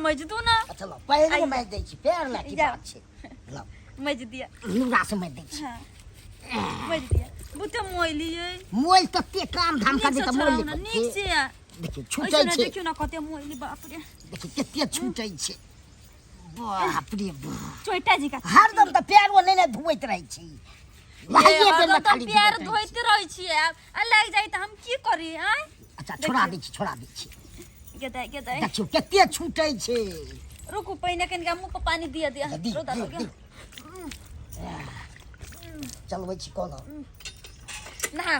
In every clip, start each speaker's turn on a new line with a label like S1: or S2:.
S1: मजि दू ना।
S2: अच्छा लो, पैरो मारि दै छी, पैर ला की
S1: जाउ।
S2: बात छै। लो,
S1: मजि दिअ।
S2: लुगा से मारि दै छी।
S1: हाँ, मजि दिअ। बहुते मोइली यै।
S2: मोल तते काम धाम
S1: नीक
S2: करबै
S1: से
S2: तऽ मोल
S1: छोड़ाउ ना,
S2: नहि
S1: नीक
S2: पड़तै।
S1: से।
S2: देखियौ छूटै
S1: ऐसे ने
S2: छै।
S1: देखियौ ना कते मोइली, बाप रे।
S2: देखियौ कते छूटै छै, बाप रे बाप।
S1: चोइटा जी का
S2: हरदम तऽ पैरो नहि ने धोइत रहै छी।
S1: ये,
S2: लाइए बेरमे
S1: हरदम तऽ
S2: खाली
S1: पैर
S2: धोइत रहै छी।
S1: धोइते रहै छियै, आब आ लागि जाइ तऽ हम की करी? आँय,
S2: अच्छा, छोड़ा
S1: देखियौ।
S2: दै छी, छोड़ा दै छी।
S1: गेदाइ गेदाइ।
S2: देखियौ कते छूटै छै।
S1: रुकू, पहिने कनिका मुँह पर पानी दिअ, दिअ।
S2: दी।
S1: रौदा
S2: दी।
S1: लग।
S2: दी, चलबै छी कोनो।
S1: नहा।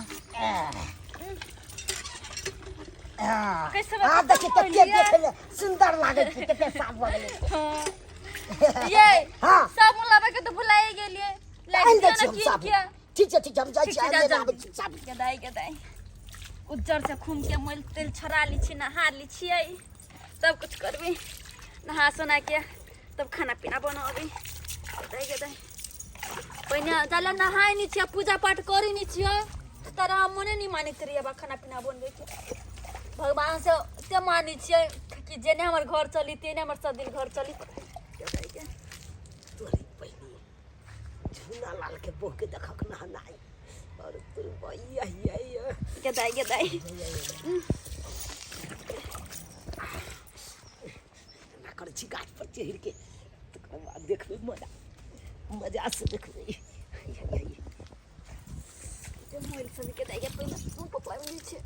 S1: कैसे
S2: आ देखियौ
S1: खतम
S2: कते
S1: होलियै?
S2: देखै मे सुन्दर लागै छै, कते साफ भऽ गेलै।
S1: हाँ। ये।
S2: हाँ।
S1: साबुन लाबे के तऽ भुलाए गेलियै।
S2: आनि
S1: लागि
S2: दै
S1: दिअ
S2: छी
S1: ने
S2: हम
S1: कीन
S2: साबुन।
S1: के।
S2: ठीक छै, ठीक छै, हम जाइ
S1: ठीक
S2: छी,
S1: छै,
S2: आनि
S1: जा
S2: लेने आबै
S1: जल्दी।
S2: छी साबुन।
S1: गदाइ गदाइ, उज्जर से खूम के मोल तेल छोड़ा ली छी, नहा ली छियै, सब कुछ करबै, नहा सोना के तब खाना पीना बनाबै। गदाइ गदाइ, पहिने जाले नहाय नहि छियै, पूजा पाठ करै नहि छियै, तारा हम मने नहि मानैत रहियै बा खाना पीना बनबैके। भगवान से एते मानै छियै कि जेने हमर घर चली तेने हमर सब दिन घर चली। गदाइ के
S2: तोरी बहिनी, झूना लाल के बहू के देखक नहनाइ और तोर भैया ये।
S1: गदाइ गदाइ।
S2: एना करै छी गाछ पर चढ़ि के, तकर बाद देखबै, मजा मजा से देखबै।
S1: मोबाइल से गदाइ के पहिने पप्पा मिल छै।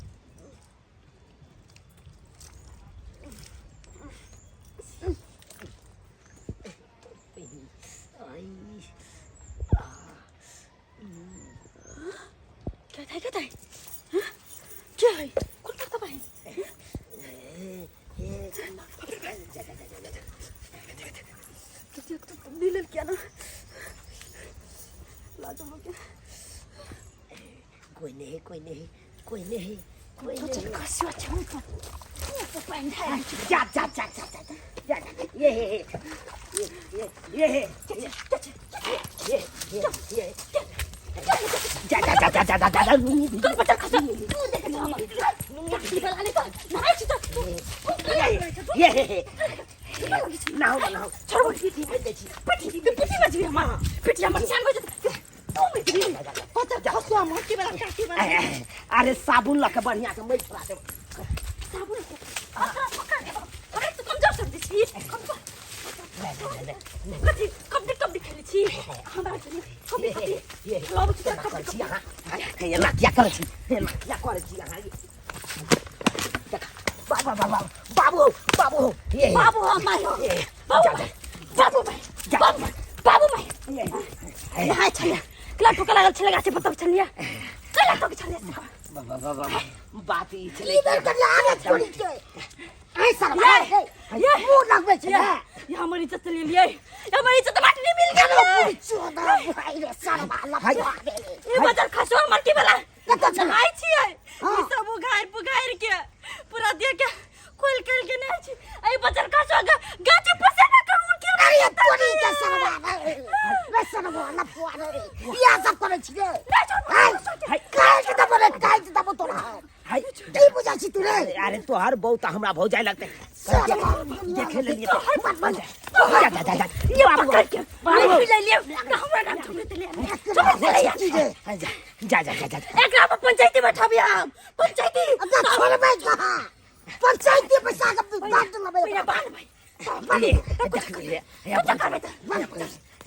S1: क्या था क्या है? कौन करता भाई? तो मिलल क्या ना लाजो के।
S2: कोई नहीं, कोई नहीं, कोई नहीं, कोई
S1: तो
S2: नहीं।
S1: चल खसियो छौ तो तो पानि ढारि।
S2: जा जा जा जा जा जा जा, ये हे हे ये ये ये हे ये ये ये ये, जा जा जा जा जा जा जा।
S1: तोर बच्चा खसा तू देख हम की बला ले तो नहाय छी तो तू
S2: ये हे हे, नहाउ ना, नहाउ।
S1: छोड़।
S2: पिटी भेज दै छी।
S1: पिटी पिटी बजबी हमर, पिटी हमर छान बजत तू मिटी पता खसुआ मोर की बला काटी बला।
S2: अरे साबुन लऽ के बढ़िया से मैल छोड़ा देब।
S1: साबुन पकड़ पकड़, अरे तू कमजोर समझै छी? कमजोर कथी? कबड्डी कबड्डी खेलै छी हमरा? कबड्डी कबड्डी खेलाबै छी तोरा?
S2: करै
S1: कबड्डी
S2: छी अहाँ एना किया करै छी? एना किया करै छी अहाँ? देख, बाबा बाबा, बाबू हो, बाबू हो, ये
S1: बाबू हो माय हो।
S2: ये
S1: बाबू
S2: जा,
S1: माय, बाबू माय,
S2: जा।
S1: बाबू माय, बाबू माय।
S2: ये
S1: नहाय छलियै, केला ठोके लागल छलै गाछे पर, तब छलियै केला ठोके छलियै से।
S2: बाबा बाबा, बात ई छलै
S3: इधर करिया आगे छोड़ी के ऐ सरवा।
S1: ये, ये।
S3: मुंह लगबै छै
S1: ये
S3: ने।
S1: ये हमर इज्जत ले लियै, ये हमर इज्जत माटी नहीं मिल गेलै।
S3: चोदा भाई रे सरवा, लफुआ गेलै।
S1: ई बजर खसो हमर की बला
S3: कतऽ छलै?
S1: नहाय छियै।
S3: हाँ।
S1: ई सब उघारि पुघारि के पूरा देह के खोल खोल के नहाय छी। एहि बजर खसो गाछ पसेना के उनके।
S3: अरे तोरी के सरवा रे, रे सरवा, लफुआ रे, इएह सब करै छी रे?
S2: हाय।
S3: काटि देबो रे, काटि देबो तोरा।
S2: हाय।
S3: की बुझै छी तू रे?
S2: अरे तोहर बहुत हमरा भौजाई लगतै।
S3: सरवा।
S2: देखे लेलियै तो
S3: मत मत।
S2: जा जा जा जा,
S1: ये
S2: बाबू।
S1: पकड़ के
S2: बाबू।
S1: नहीं ले लियो, हमरा नाम छोड़ दे, ले छोड़ दे।
S2: जा जा जा जा जा।
S1: एकरा पर पंचायती बैठाबी हम, पंचायती।
S3: अच्छा, छोड़बै कहाँ? पंचायती पैसा के बांट लेबै।
S1: पहिने बान्ह भाइ।
S2: ये देख ले, हे भौजी,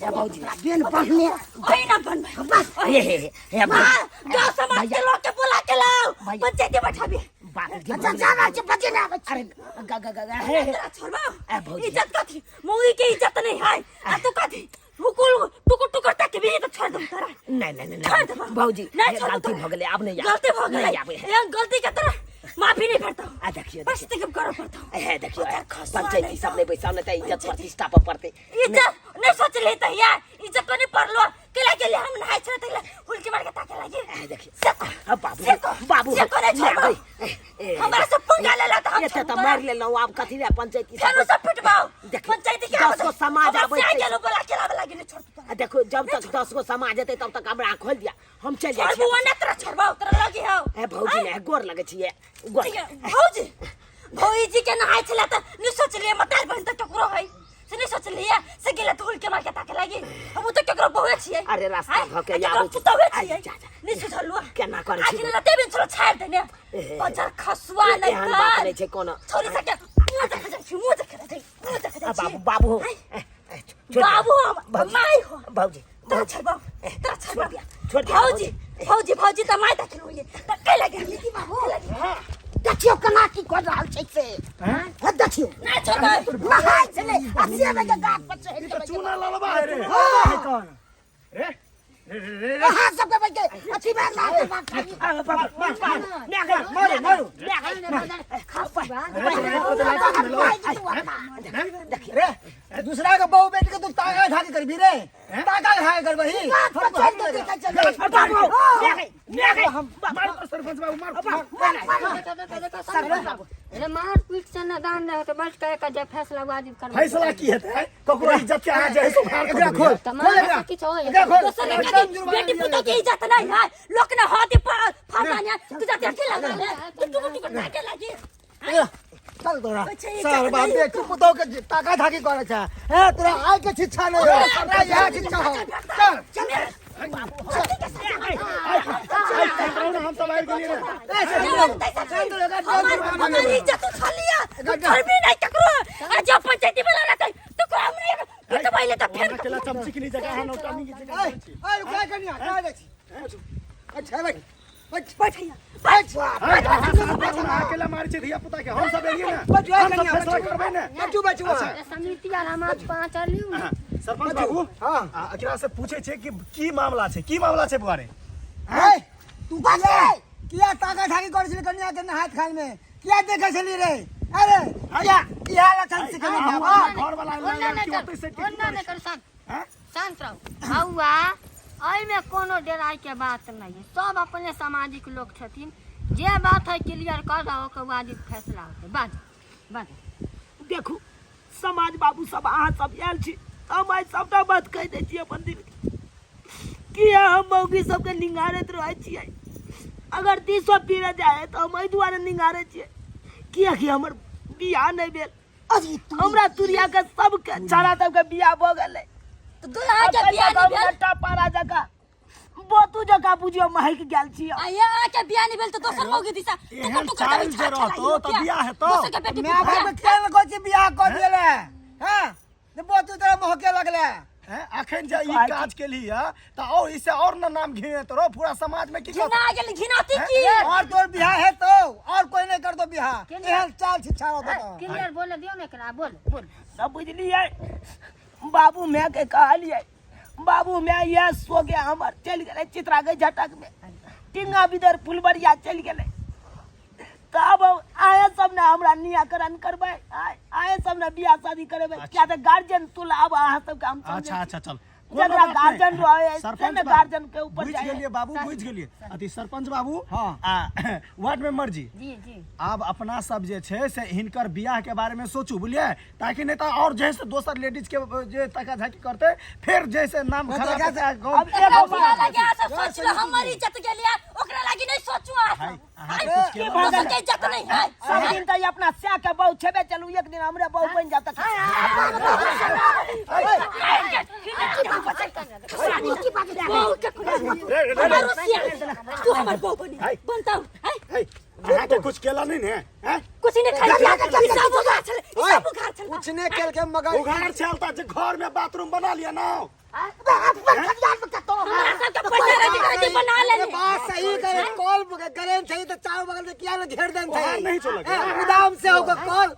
S2: हे भौजी।
S3: बेन बहने।
S1: ओहिना बन भाइ।
S3: बस।
S2: हे हे हे भौजी।
S1: गांव समाज के लोग के बुला के लाओ।
S2: भैया।
S1: पंचायती बैठाबी।
S2: बात
S3: अच्छा, जा रहल छी, बजे नहि आबै छी।
S2: अरे ग ग ग हे हे।
S1: तोरा छोड़बा?
S2: ए भौजी।
S1: इज्जत कथी? मौगी के इज्जत नहीं है आ तू कथी हुकुल टुकुर टुकुर तक भी तो छोड़ दूं तोरा?
S2: नहीं नहीं नहीं।
S1: छोड़
S2: नहीं
S1: देबो।
S2: भौजी।
S1: नहीं
S2: ये
S1: छोड़बो
S2: गलती
S1: तोरा।
S2: भऽ गेलै, आब नहीं आबै।
S1: गलती भ गेलै।
S2: नहीं आबै।
S1: एहन गलती के तोरा माफी नहीं भेटतौ।
S2: आ देखियो।
S1: बस
S2: देखियो।
S1: करऽ पड़तौ।
S2: हे देखियो।
S1: ओकर खसुआ
S2: पंचायती
S1: नहीं
S2: सब
S1: तो।
S2: नहीं बैसाउ नहीं तऽ इज्जत प्रतिष्ठा पर पड़तै।
S1: इज्जत नहीं सोचली त यार, इज्जत को नहीं पड़लो केला के लिए हम नहाय छले तैला हुलकी मार के ताके लागी।
S2: हे देखियो।
S1: से को
S2: अब बाबू,
S1: से को
S2: बाबू,
S1: से को नहीं छोड़बो।
S2: ए,
S1: हमरा से पंगा ले ला त हम
S2: एते तऽ
S1: छोड़बो तोरा।
S2: मारि लेलहुँ, आब कथी लए पंचायती सब?
S1: फेरो सब पिटबाओ।
S2: देखियो,
S1: पंचायती के
S2: 10 गो समाज आबै
S1: छै
S2: छै।
S1: गेलो बोला के लाबे लागी, नहीं छोड़बो तोरा।
S2: आ देखो, जब तक 10 गो समाज एतै तब तक हमरा खोल दिया, हम चलि जाइ
S1: छोड़बो
S2: छी।
S1: ना तोरा, छोड़बो तोरा लगी हौ।
S2: ए भौजी ने गोर लगै छियै, गोर।
S1: ठीक है, भौजी भौजी के नहाय छले त नहीं सोचलिए मतार बहन तक। लगी हम तो केकरो बहुए छियै
S2: अरे रास्ता
S1: आँय?
S2: भऽ के
S1: आ केकरो
S2: आबै छी।
S1: पुतोहे
S2: आइ,
S1: छियै
S2: जा, जा।
S1: नहि सुधरलु
S2: केना करै छी
S1: आखिर रते बिन छोड़ छाड़ देने बजर खसुआ नहि
S2: एहन बात नहि छै कोनो।
S1: छोरी सके मुँह देख जाइ छी मुँह देख जाइ मुँह देख
S2: आ,
S1: जाइ छी
S2: बाबू बाबू हो
S1: आँय,
S2: ए, ए, छोड़ दे।
S1: बाबू हम
S2: भौजी,
S1: माय हो
S2: भौजी
S1: तोरा छोड़बौ तोरा छोड़बौ
S2: छोड़ दे,
S1: भौजी भौजी भौजी त माय देखलु ये त कै लगे
S3: दीदी बाबू देखियौ केना की कर रहल छै से हाँ, देखियौ
S1: ना छोड़बै
S3: नहाय छलै आ सेबे के गाछ पर चढ़ि
S4: ई तऽ
S3: के
S4: चूना ललबा है रे
S3: हाँ।
S4: रे रे रे रे रे
S3: अहाँ सबके बैठ के अथी में लाल के बात खाली
S5: मारू मारू रे दूसरा के बहू बेटी के तू ताका झाकी करबी रे ताका झाकी करबही
S4: मार तो सरपंच बाबू मार मार
S6: अरे मार पीट से न दान रहे तो बस कहे का जे फैसला वाजिब करबे
S4: फैसला की हेतै ककरो इज्जत के अहाँ जे है सो फाड़
S5: एकरा खोल
S6: त
S5: खोल
S6: मार
S5: एकरा
S6: से किछु होय
S5: एकरा खोल
S1: दोसर के बेटी पुतोह के इज्जत नहीं है लोक ने हाथ फाड़ाने तू जाते अकेला लगा ले तू टुकुर टुकुर ताके लागी
S5: चल तोरा
S1: अच्छा, ये
S5: सर बाप
S1: नहीं।
S5: बेटी पुतोह के ताका झाकी करे छै हे तोरा आइ के शिक्षा नहीं हो तोरा इएह शिक्षा हो चल
S4: हम सब आबि गेलियै रे
S5: ए चल तोरा एकरा
S1: हमार हमार इज्जत उछा लिया तू छोड़बी नहीं ककरो आ जो पंचायती वाला रहते तो को हम नहीं पिटवाइले तो फेर
S4: अकेला चमची के जगह अहाँ नौटंकी के जगह
S5: ए ए रुका कनिया का जाइ छी अच्छा बैठ बैठ
S1: बैठिया
S5: बैठ
S4: अकेला मारै छै धिया पुता के हम सब एलियै ने
S5: बैठ
S4: हम सब
S5: कनिया
S4: फैसला करबै ने
S5: बैठू बैठू अहाँ
S6: समिति आर हमार पाँच लियू ने
S4: सरपंच बाबू
S5: हाँ।
S4: आ, एकरा से पूछे छै कि की मामला छै की मामला छै बुआरे
S5: ए तू किया किया ताका झाकी करै छली कनिया के नहात खान में किया देखै छली रे अरे किया किया लक्षण सिखली बाबा
S4: घर वाला
S6: ओन्ना नहि
S4: लड़की
S6: कर
S4: ओतै से की
S6: ओन्ना
S4: करै
S6: नहि
S4: छै?
S6: कर शांत
S4: हैं?
S6: शांत रहो बौआ एहिमे कोनो डराइके बात नहि है सब अपने सामाजिक लोक छथिन जे बात है क्लियर कर रहो ओकर वाजिब फैसला होतै बाज बाज
S2: देखू समाज बाबू सब अहाँ सब आयल छी हम आइ सबटा बात कहि दै छी अपन दिल के किया हम मौगी सबके निंगारैत रहै छियै अगर दिसो पीरे जाइ है तऽ हम एहि दुआरे निंगारै छियै कियाकि हमर बियाह नहि भेल हमरा तुरिया के सबके छाड़ा सबके बियाह भऽ गेलै
S1: तो दुल्हा के बियाह नहीं भेल
S2: लट्टा पारा जकाँ बोतू जकाँ बुझियौ महकि गेल छी
S1: आ ये आ के बियाह नहीं भेल तो दोसर मौगी दिशा टुकुर
S4: एहन
S1: टुकुर
S4: चाइल
S1: दबी
S4: जे
S1: छाड़
S4: रहतो तऽ बियाह हेतौ
S1: दोसर के बेटी
S5: मैं भाई में केना कहै छी बियाह कऽ देले हैं जे बोतू तोरा महके लगले
S4: हैं? अखन जे ई काज केलही है तऽ और इससे और न नाम घिने तोरो पूरा समाज में की कहतौ?
S1: घिना गेल घिनाती की
S5: और तोर बियाह है तो और कोई नहीं कर दो बियाह एहन चाल शिक्षा रहतो तो
S6: क्लियर बोले दियौ ने एकरा बोल बोल
S2: सब बुझलियै बाबू माय के कहलियै बाबू माय इएह सो गया हमर चलि गेलै चित्राके झटकमे टिंगा बिदर फुलबरिया चलि गेलै तब आए सब ने हमरा नियाकरण करबै आए सब ने बियाह शादी करेबै किया तऽ गार्जियन तुल आब अहाँ सबके हम समझै
S4: अच्छा अच्छा चल
S2: जकरा गार्जियन रहे से
S4: सरपंच
S2: ने
S4: बाबू,
S2: गार्जियन के ऊपर
S4: बुझि
S2: जाए
S4: गेलियै बाबू बुझि गेलियै अथी सरपंच बाबू
S5: हाँ।
S4: आ वार्ड मेंबर जी
S6: जी जी
S4: आब अपना सब जे छै से हिनकर बियाह के बारे में सोचू बुझलियै ताकि नहीं तऽ और जे है से दोसर लेडीज के जे तका झाकी करते फिर जे है से नाम खराब हेतै आ गाँव
S2: अब
S1: एकरा
S2: एगो
S1: बियाह लागी अहाँ सब सोचलो हमर इज्जत गेलिया ओकरा लागी नहीं सोचू अहाँ
S4: भाई,
S1: सब
S4: अहाँके कुछ केला
S1: दोसर के इज्जत नहीं है
S2: सब दिन तऽ ई अपना स्या के बहु छेबे चलू एक दिन हमरे बहु बनि जायत
S1: बहू के हमार रसिया तू हमर बहू बनी बनता हूँ
S4: है अहाँके कुछ केला नहीं ने हैं
S1: कुछ नहीं खाई ई सब उघार छल ई सब उघार छल
S5: कुछ नहीं केल के मगर
S4: उघार छल त जे घर में बाथरूम बना लिया ना
S1: हमरा सबके पैसा रह के बना ले
S5: अरे बात सही करे कॉल करें सही तो चारों बगल से किया ना घेर देन
S4: ओहार
S5: सही
S4: नहीं चलक।
S5: हैं, गोदाम से होगा कॉल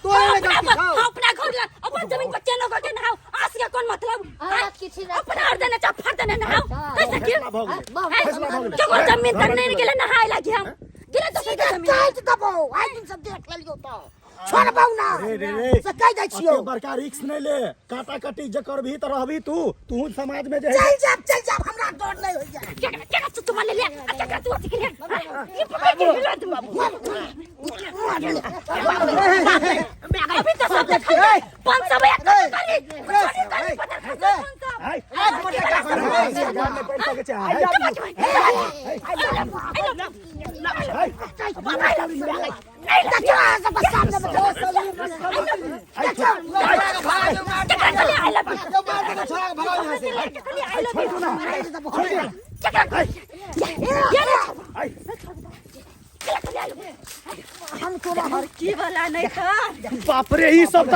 S5: तो
S1: हम
S5: नहीं
S1: अपना
S5: गलती
S1: हम अपना घर ला अपन जमीन पर चेनो के नहाओ आस के कौन मतलब
S6: हाँ, किछु नहि।
S1: अपना हर देने चा फट देने नहाओ कैसे की
S4: फैसला भऽ गेलै फैसला भऽ गेलै
S1: केकरो जमीन तक नहीं गेले नहाए लागी हम गेले तो
S3: सीधा
S1: जमीन
S3: काटि देबौ आइ दिन से देख लेलियौ तऽ छोड़बौ ना
S4: रे रे रे
S3: से कहि दै छियौ
S4: अते बड़का रिस्क नहीं ले काटा कटी जे करबही तऽ रहबही तू तू समाज में जे है
S3: चलि जाब चलि जाब हमरा डर नहि होइया
S1: केकरा केकरा तू तुमा ले लिया आ केकरा तू अथी के लिया ये पकड़ के हिला दू अभी तो सब देखा 500 एक करी करी करी पता खा
S4: हाय
S5: एक मोटे का
S4: घर में बैठ सकै छै हाय
S1: I love की वाला नहीं था।
S4: बाप रे ई सब त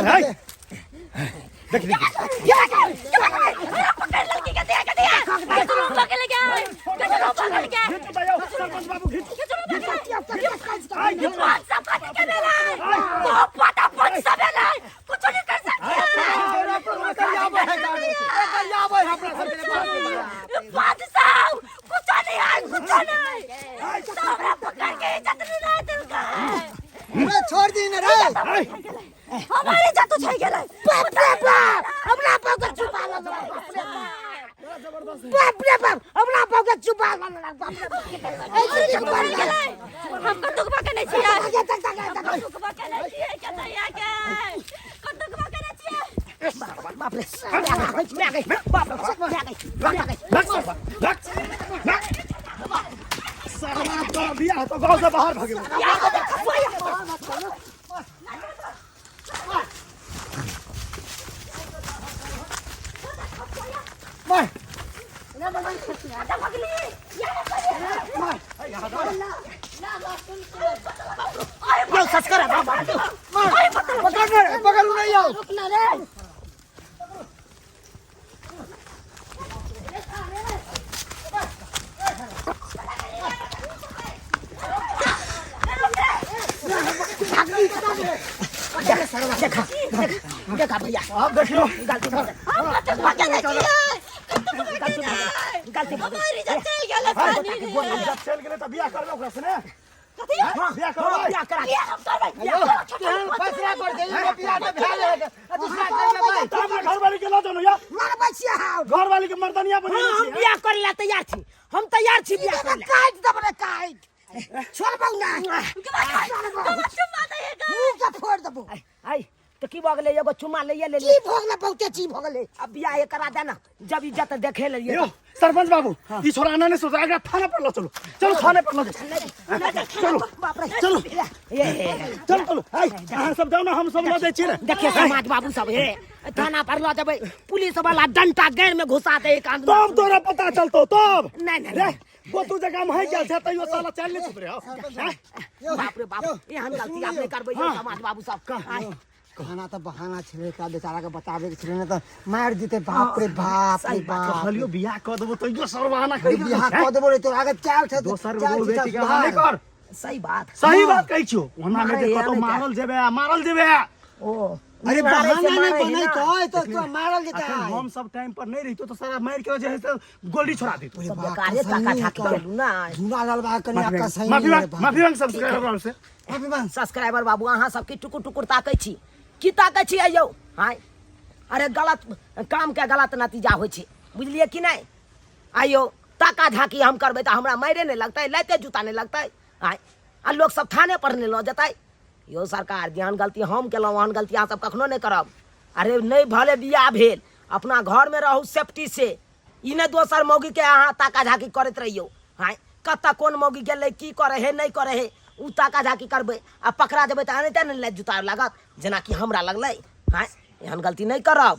S4: है देख देख
S1: पकड़ लड़की के दिया के दिया कचरो पकड़ ले गया, कचरो पकड़ के
S4: घिचू दयो सरपंच बाबू घिचू।
S1: पाँच सब कथी के भेलै तो पता पाँच सब भेलै, कुछ नहीं कर सकते। 500 कुछ नहीं है, कुछ नहीं। हमरा पकड़ के इज्जत नहीं दिलका।
S5: छोड़ दी न रे,
S1: हमारे इज्जत तो छई गेलै।
S3: बाप रे बाप, हमरा बाप के चुपा लग, बाप रे बाप, हमरा बाप के चुपा लग, बाप रे बाप, ऐसे चुपा
S1: गेलै। हम कतुकबा के नहीं छियै, कतुकबा के नहीं छियै, कतैया के कतुकबा के नहीं छियै।
S2: बाप रे मैं आ गई, बाप रे मैं आ गई, मैं आ गई।
S4: साला तोरा बियाह तो गांव से बाहर भागे।
S5: मार
S2: यो सस्कर बाप
S5: पकड़ रे, पकड़ नहीं आओ।
S3: रुकना रे।
S2: देखा देखा भैया,
S4: आप देखियो
S2: गलती भऽ गेल,
S1: हम कतुकबा के नहीं छियै, कतुकबा के नहीं,
S2: गलती भऽ गेल।
S1: हमारी इज्जत चल गेलै पानी रे।
S4: इज्जत चल गेलै त बियाह करबै ओकरा से ने?
S1: कथी?
S4: बियाह करबै,
S2: बियाह करा
S1: बियाह हम करबै।
S5: केहन फैसला कर दे, एगो बियाह त भेल है आ दूसरा करबै भाई।
S4: त अपना घरवाली के ल जानो या
S3: मारबै छियै हम।
S4: घरवाली के मर्दनिया बनेने
S2: हाँ, हम
S4: छियै।
S2: बियाह करे ला तैयार छी, हम तैयार छी बियाह करे ला।
S3: काट देब रे, काट छोड़बौ ना,
S1: चुम्मा दैए।
S3: मुंह के फोड़ देबौ।
S2: आई तो की भऽ गेलै, एगो चुम्मा लैये
S3: की
S2: लेलियै,
S3: भऽ गेलै? बहुते चीज भऽ गेलै।
S2: अब बियाह करा दे ना, जब इज्जत देखे लेलियै।
S4: यो सरपंच बाबू ई छोरा आना नहीं सोचा, एकरा थाना पर ल चलू, चलो थाने पर ल जाओ, चलो
S2: बाप रे,
S4: चलो
S2: ये
S4: चलो चलो। हाय अहाँ सब जाओ ना, हम सब ल जाइ छी रे।
S2: देखिए समाज बाबू सब, हे थाना पर ल जेबै, पुलिस वाला डंटा गैर में घुसा दे एक आदमी।
S4: तब तोरा पता चलतो तब।
S2: नहीं नहीं
S4: रे गोतू जगह में है गेल छै तैयो साला चल नहीं छुप रे।
S2: बाप रे बाप, एहन गलती आप नहीं करबै यौ समाज बाबू सब। आय,
S5: खाना त बहाना छलै, एकरा बेचारा के बताबे के छलै, न त मार दिते। बाप रे बाप रे बाप,
S4: कहलियो बियाह क देबो तैयो सर्वहाना कहि
S5: बियाह क देबो रे, तोरा आगे चाल छै
S4: दोसर
S5: चाल
S4: बहु
S5: छै,
S4: बेटी के
S5: सुधार।
S4: नहीं कर।
S2: सही बात,
S4: सही बात कहै छियो, ओना में जे
S2: मारे
S4: कतौ
S2: या नहीं
S4: मारल जेबे आ मारल जेबे।
S2: ओ
S5: अरे
S2: मारे से
S5: बहाना
S2: मारे
S5: नहीं
S2: है
S5: बनै
S2: ना।
S5: तो तो मारल जेतै।
S4: अखन हम सब टाइम पर नहीं रहितो तो सारा मार के जे है से गोली छोड़ा देतो।
S5: अरे
S2: सब
S5: बाप,
S2: बेकारे
S5: कसैनी
S2: ताका झाकी
S5: तो।
S2: केलू ना।
S5: झूला डलबा कनिया कसैनी
S4: माफी
S5: रे
S4: मांग,
S5: बाप।
S4: माफी मांग सब्सक्राइबर से,
S5: माफी मांग।
S2: सब्सक्राइबर बाबू, अहाँ सबके टुकुर टुकुर ताकै छी, की ताकै छी यौ? हाँ, अरे गलत काम के गलत नतीजा होइ छै, बुझलियै कि नहि? आइयो ताका झाकी हम करबै तऽ हमरा मारे नहि लगतै, लाते जूता नहि लगतै, आँय, आ लोक सब थाने पर नहि लऽ जेतै। यौ सरकार, जेहन गलती हम केलहुँ ओहन गलती अहाँ सब कखनो नहि करब। अरे नहि भले बियाह भेल, अपना घरमे रहू सेफ्टी से, ई नहि दोसर मौगीके अहाँ ताका झाकी करैत रहियौ। आँय, कतऽ कोन मौगी गेलै, की करै है नहि करै है, ओ ताका झाकी करबै आ पकड़ा जेबै तऽ एनाहिते ने लात जूता लागत जेनाकि हमरा लगलै। आँय, एहन गलती नहि करब।